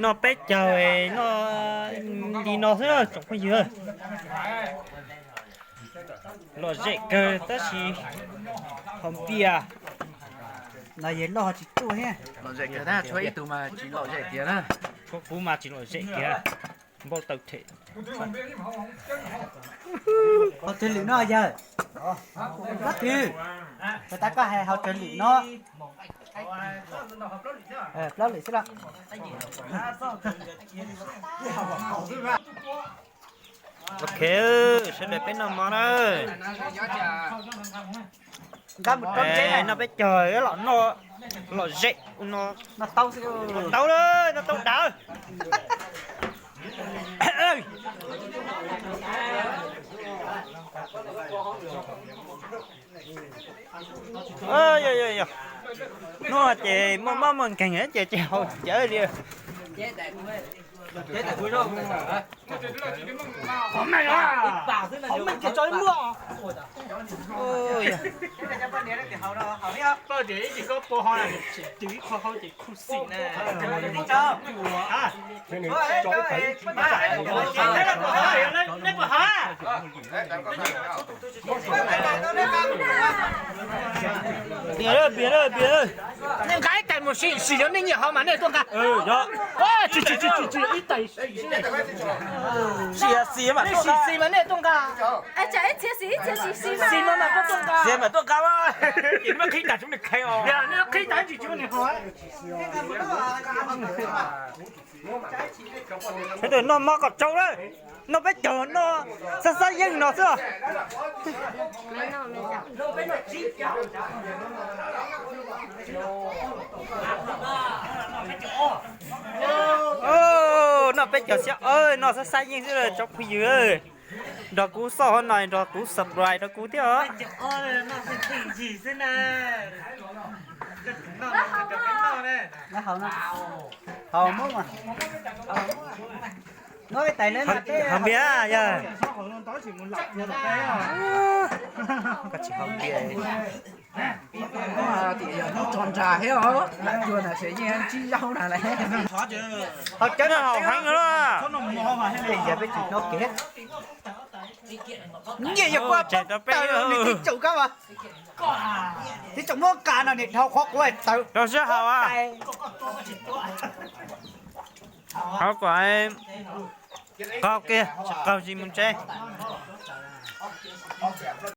Noj peb caug, noj li no xwb tsoom phooj ywg. Lom zem kawg tab sis haus npias. No yog loj tsis tsuaj thiab. Lom zem kawg tab tshuav ib tug mas tsis lom zem tiag na. Tshuav kuv mas tsis lom zem tiag. Npau taws them. Haus tsawg lwm no yawg? Plaub twg? Tau tas koj hais haus tsawg lwm no. Plaub lwm xwb los. Ok, sawv daws peb noj mov na. Noj peb caug los noj lom zem no. Noj tau, noj tau dav. Hnub ces muaj mob muaj nkeeg ces ces haus tsis cawv li. Nej nqa ib tais mus sim, sim yog nej nyiam haus mas nej tuaj nqa. Tsis, tsis, tsis, tsis, ib tais sim, nej sim mas nej tuaj nqa. Sim mas mas tuaj nqa. Sim mas tuaj nqa, ces muab qhib tag tsoom niag kheej os. Yog nej qhib tag tsis tsoom niag haus. Sawv daws noj mov kom tsau lawm, noj peb caug noj xab xab yeej no xwb. Noj peb caug xyab, noj xab xab yeej xwb tsoom phooj ywg. Nrog kuv xauj hauv no nrog kuv subscribe rau kuv thiab os. Haus npias yog. Koj tsis haus npias. Tim yog hnub tso nra thiab os, lam cuag na xyov yeej ntsib zaub na lawm. Haus cawv no haus heev los. Yog peb tsis hnov kev. Nyiam yog kuv tau nws tib caum kab as. Tib caum muab nqa no niam dhau qhov quav tawv. Rau siab haus. Haus kom qaug kiag, tsis qaug tsis mus tsev.